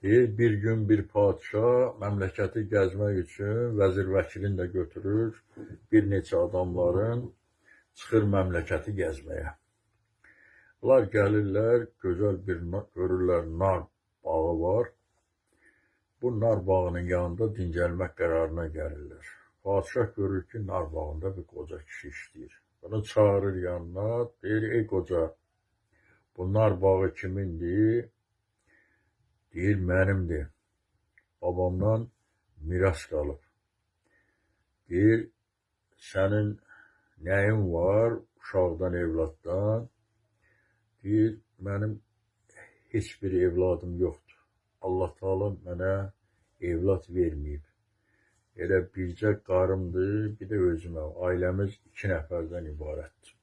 Deyir, bir gün bir padşah məmləkəti gəzmək üçün vəzir-vəkilini də götürür, bir neçə adamların çıxır məmləkəti gəzməyə. Bunlar gəlirlər, gözəl bir görürlər nar bağı var. Bu nar bağının yanında dincəlmək qərarına gəlirlər. Padşah görür ki, nar bağında bir qoca kişi işləyir. Bunu çağırır yanına, deyir, ey qoca, bu nar bağı kimindir? Deyir, mənimdir. Babamdan miras qalıb. Deyir, sənin nəyin var uşaqdan, evladdan? Deyir, mənim heç bir evladım yoxdur. Allah Teala mənə evlad verməyib. Elə bircə qarımdır, bir də özüməm. Ailəmiz 2 nəfərdən ibarətdir.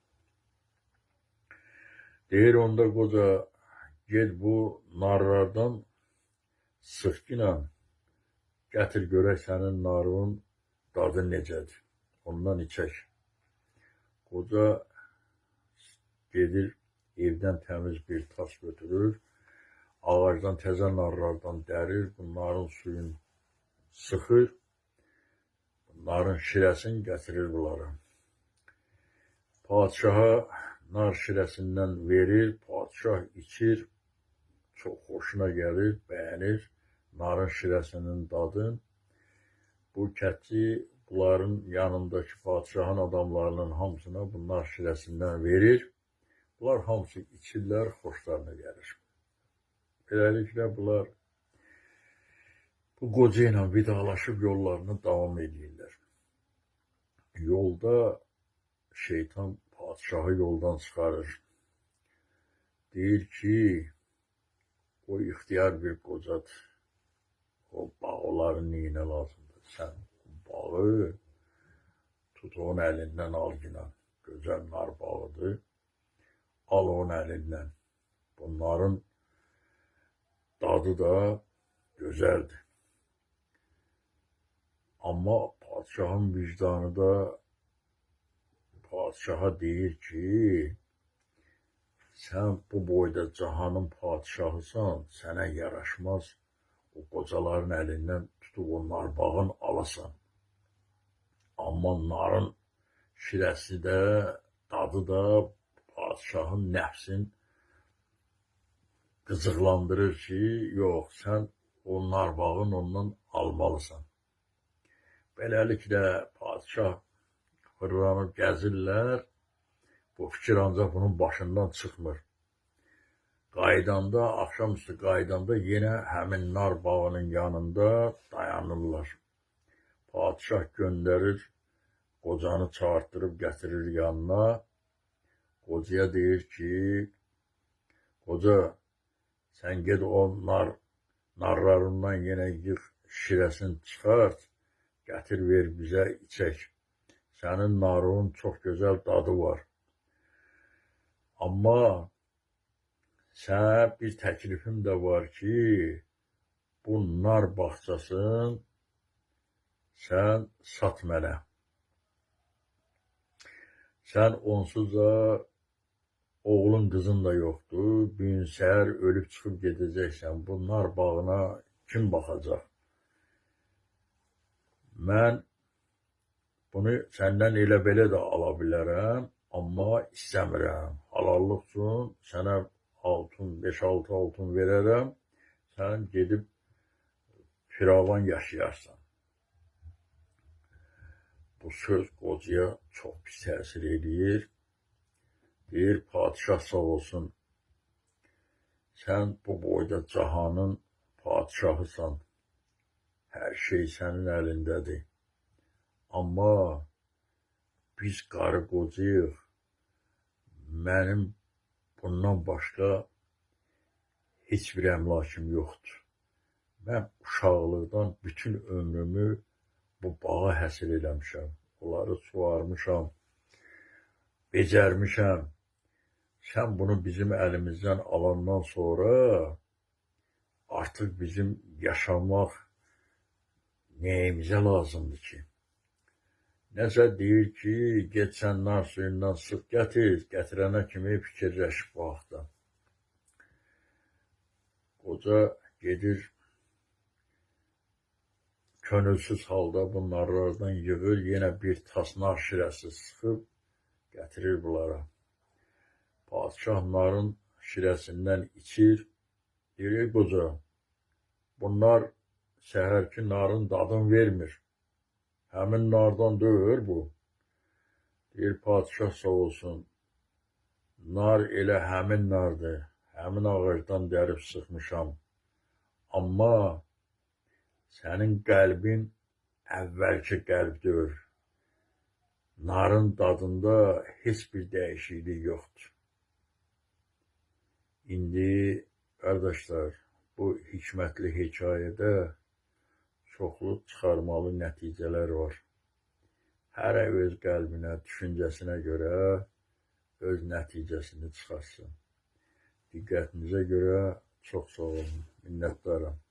Deyir, onda qoca, ged bu narlardan sıxqı ilə gətir görək sənin narın dadı necədir. Ondan içək. Qoca gedir, evdən təmiz bir tas götürür, ağacdan təzə narlardan dərir, bunların suyunu sıxır, narın şirəsini gətirir bunlara. Padşaha nar şirəsindən verir, padşah içir, çox xoşuna gəlir, bəyənir narın şirəsinin dadını. Bu kətçi bunların yanındakı padşahın adamlarının hamısına bu nar şirəsindən verir. Bunlar hamısı içirlər, xoşlarına gəlir. Beləliklə bunlar bu qoca ilə vidalaşıb yollarını davam edirlər. Yolda şeytan padşahı yoldan çıxarır. Deyir ki, o ixtiyar bir qocadır. O bağ onların neyinə lazımdır? Sən bağı tut onun əlindən al günah. Gözəl nar bağıdır. Al onun əlindən. Bunların dadı da gözəldir. Amma padşahın vicdanı da padşaha deyir ki, sən bu boyda cahanın padşahısan, sənə yaraşmaz o qocaların əlindən tutub o nar bağın alasan. Amma narın şirəsi də, dadı da padşahın nəfsin qıcıqlandırır ki, yox, sən o nar bağın ondan almalısan. Beləliklə padşah fırlanıb gəzirlər. Bu fikir ancaq bunun başından çıxmır. Qayıdanda, axşamüstü qayıdanda yenə həmin nar bağının yanında dayanırlar. Padşah göndərir, qocanı çağırtdırıb gətirir yanına. Qocaya deyir ki, qoca, sən ged o narlarından yenə yığ, şirəsini çıxart, gətir ver bizə içək. Sənin narın çox gözəl dadı var. Amma sənə bir təklifim də var ki, bu nar bağçasını sən sat mənə. Sən onsuz da oğlun qızın da yoxdur. Bu gün səhər ölüb çıxıb gedəcəksən. Bu nar bağına kim baxacaq? Mən bunu səndən elə belə də ala bilərəm, amma istəmirəm. Halallıq üçün sənə altın, 5-6 altın verərəm, sən gedib firavan yaşayarsan. Bu söz qocaya çox pis təsir eləyir. Deyir, padşah sağ olsun, sən bu boyda cahanın padşahısan. Hər şey sənin əlindədir. Amma biz qarı qocayıq. Mənim bundan başqa heç bir əmlakım yoxdur. Mən uşaqlıqdan bütün ömrümü bu bağa həsr eləmişəm. Onları suvarmışam, becərmişəm. Sən bunu bizim əlimizdən alandan sonra artıq bizim yaşamaq nəyimizə lazımdır ki? Nəsə deyir ki, get sən nar suyundan sıx gətir, gətirənə kimi fikirləş bu haqda. Qoca gedir, Könülsüz halda bu narlardan yığır, yenə bir tas nar şirəsi sıxıb gətirir bunlara. Padişah narın şirəsindən içir, deyir, ey qoca, bunlar səhərki narın dadını vermir. Həmin nardan deyil bu. Deyir, padişah sağ olsun, nar elə həmin nardır, həmin ağacdan dərib sıxmışam. Amma sənin qəlbin əvvəlki qəlb deyil. Narın dadında heç bir dəyişiklik yoxdur. İndi, qardaşlar, bu hikmətli hekayədə çoxlu çıxarmalı nəticələr var. Hərə öz qəlbinə, düşüncəsinə görə öz nəticəsini çıxarsın. Diqqətinizə görə çox sağ olun, minnətdaram.